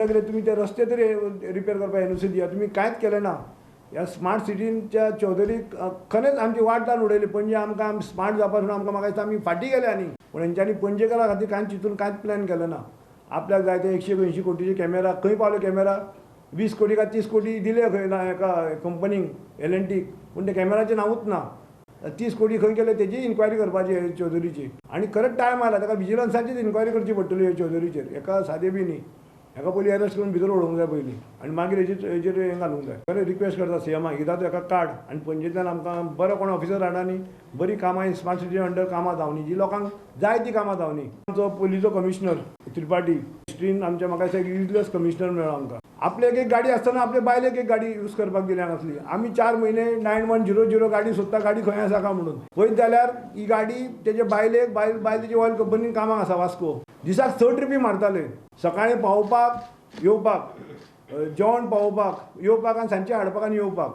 कितें तुमी ते रस्ते तरी रिपेर करपाक एनओसी दिया. तुमी कांयच केलें ना. ह्या स्मार्ट सिटीच्या चौधरीक खरेंच आमची वाट लावन उडयली. पणजे आमकां स्मार्ट जावपा म्हणून आमकां, म्हाका दिसता, आमी फाटीं गेले. आनी पूण हेंच्यांनी पणजेकारा खातीर कांय चिंतून कांयच प्लॅन केलें ना. आपल्याक जाय ते 180 कोटीचे कॅमेरा. खंय पावले कॅमेरा? 20 कोटी काय 30 कोटी दिले खंय ना एका कंपनीक, एल एन टीक, पूण ते कॅमेराचें नांवूच ना. 30 कोटी खंय गेले तेजी इन्क्वायरी करपाची हे चौधरीची. आनी खरेंच टायम आयला, ताका विजिलन्साचीच इन्क्वायरी करची पडटली हे चौधरीचेर. हेका सादें बी न्ही. हेका पयलीं अरेस्ट करून भितर उडोवंक जाय पयलीं आनी मागीर हेजेर हें घालूंक जाय. खरें रिक्वेस्ट करता सीएमाक, एकदां हेका काड आनी पणजेंतल्यान आमकां बरो कोण ऑफिसर हाड आनी बरीं कामां, स्मार्ट सिटी अंडर कामां जावनी, जी लोकांक जाय ती कामां जावनी. आमचो पयलींचो कमिशनर त्रिपाठी हिस्ट्रीन आमच्या, म्हाका दिसता, युजलेस कमिशनर मेळ्ळो आमकां. आपल्याक एक गाडी आसतना आपल्या बायलेक एक गाडी यूज करपाक दिल्या नासली. आमी 4 म्हयने 9100 गाडी सोदता, गाडी खंय आसा काय म्हणून. पळयत जाल्यार ही गाडी तेजे बायलेक. बायल बायल तेजी ऑयल कंपनीन कामाक आसा वास्को. दिसाक स ट्रिपी मारताले, सकाळीं पावोवपाक येवपाक, जेवण पावोवपाक येवपाक आनी सांजचें हाडपाक आनी येवपाक.